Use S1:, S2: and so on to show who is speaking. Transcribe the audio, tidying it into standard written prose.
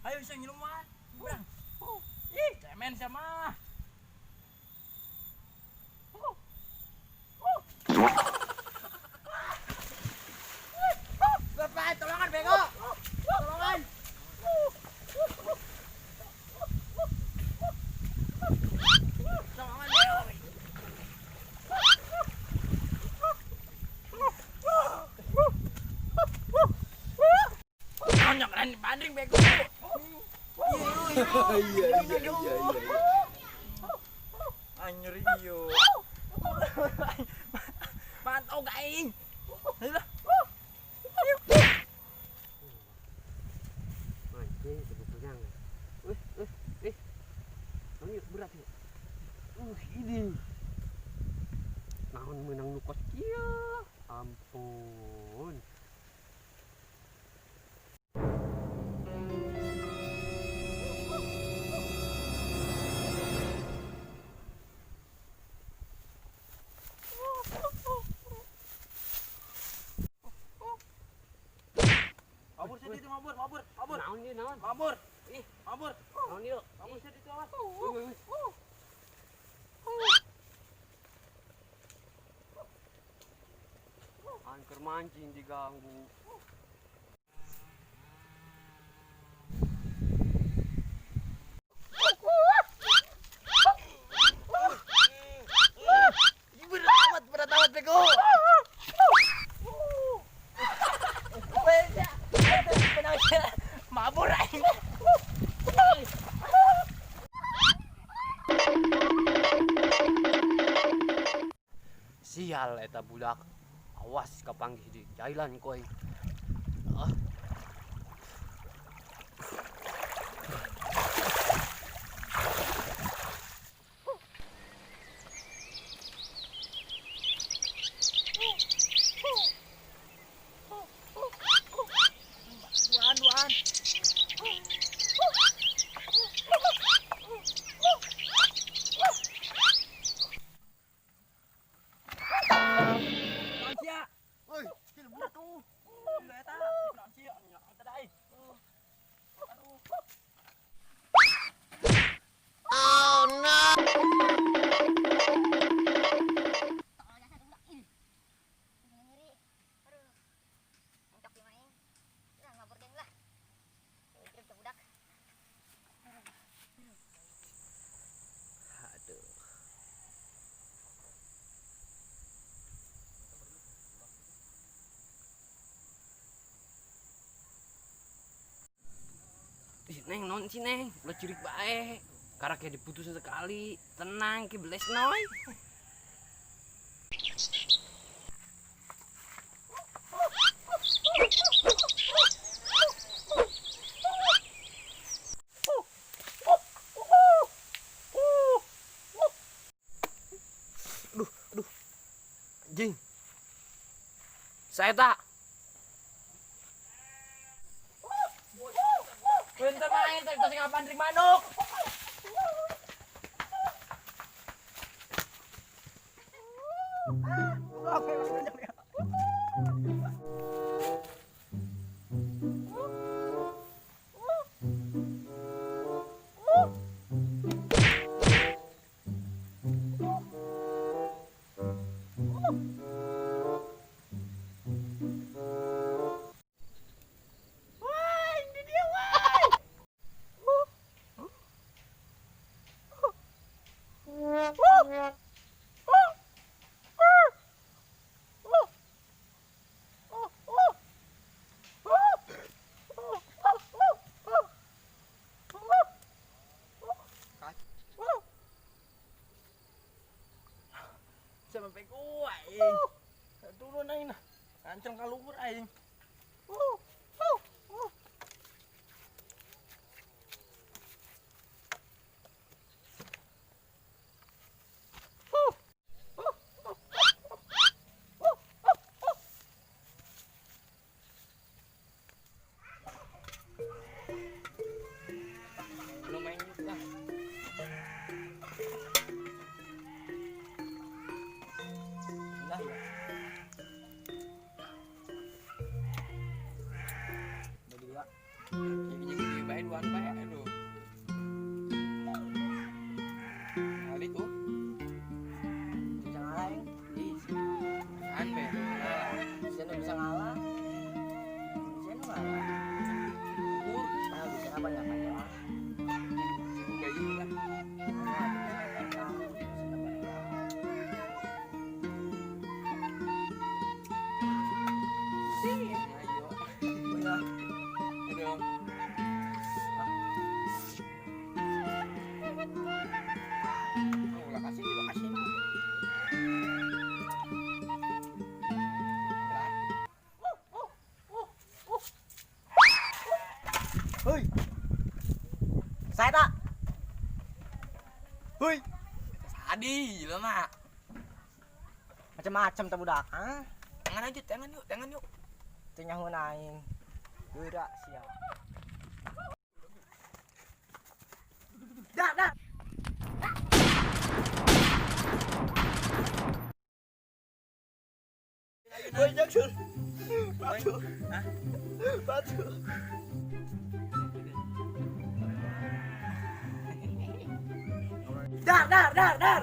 S1: Ayo bisa ngilu mah. Urang. Ih, cemen sama. Bapak, tolongan bego. Tolongan. Tolongan bego. Nonyok kan bandring bego.
S2: Iya.
S1: Anjir iyo. Mantau aing. Ayo lah.
S3: Mancing sebetulnya. Wih, wih, wih. Naon ieu berat ya? Ini. Naon meunang nu kos kieu? Ampun.
S1: Mabur sih itu, mabur, mabur, mabur.
S3: Naon ieu naon?
S1: Mabur. Ih, mabur.
S3: Naon ieu?
S1: Mabur sih itu, awas.
S3: Wih, wih, wih. Angker mancing diganggu.
S1: Berat amat bego. Mabur aing.
S3: Sial eta budak. Awas kapanggih di jailan koy. Ah.
S1: Duaan, duaan. Naon sia?
S2: Woi,
S1: Sia budak tuh. Eta, naon sia? Eta da euy. Aduh.
S4: Nyeri. Aduh. Mentok di main. Udah ngabur geng lah. Hidup tuh budak.
S3: Aduh. Ih, Neng, non sih Neng, ulah curik bae. Karak ya diputusin sekali. Tenang ki beles noy. Aduh, aduh. Anjing. Saya tak.
S1: Bentar main, tadi tas ngapandring manuk. Wah, ini dia, wah. Sampai ku aing. Turun aing nah. Ancang ka luhur aing.
S3: Belum main lah.
S1: Nah, ya. Bagi dua.
S3: Jadi bae duaan bae aduh. Kali tuh.
S1: Bisa ngalah aing.
S3: Ih, an be. Ngalah.
S1: Bisa bisa ngalah. Bisa ngalah.
S3: Ukur.
S1: Ah, bisa apa ya panjang.
S3: Kayak lah. Ayo. Aduh. Oh, lah kasih juga kasih.
S1: Hei. Saya tak. Hei,
S3: Sadi jelema.
S1: macam-macam tak budak. Ah,
S3: Tangan aja, tangan yuk, tangan yuk.
S1: teu nyaho aing. Geura sia. Dah, dah. Woi, Jackson. Batu.
S3: Hah?
S1: Batu. Dar, dar, dar, dar.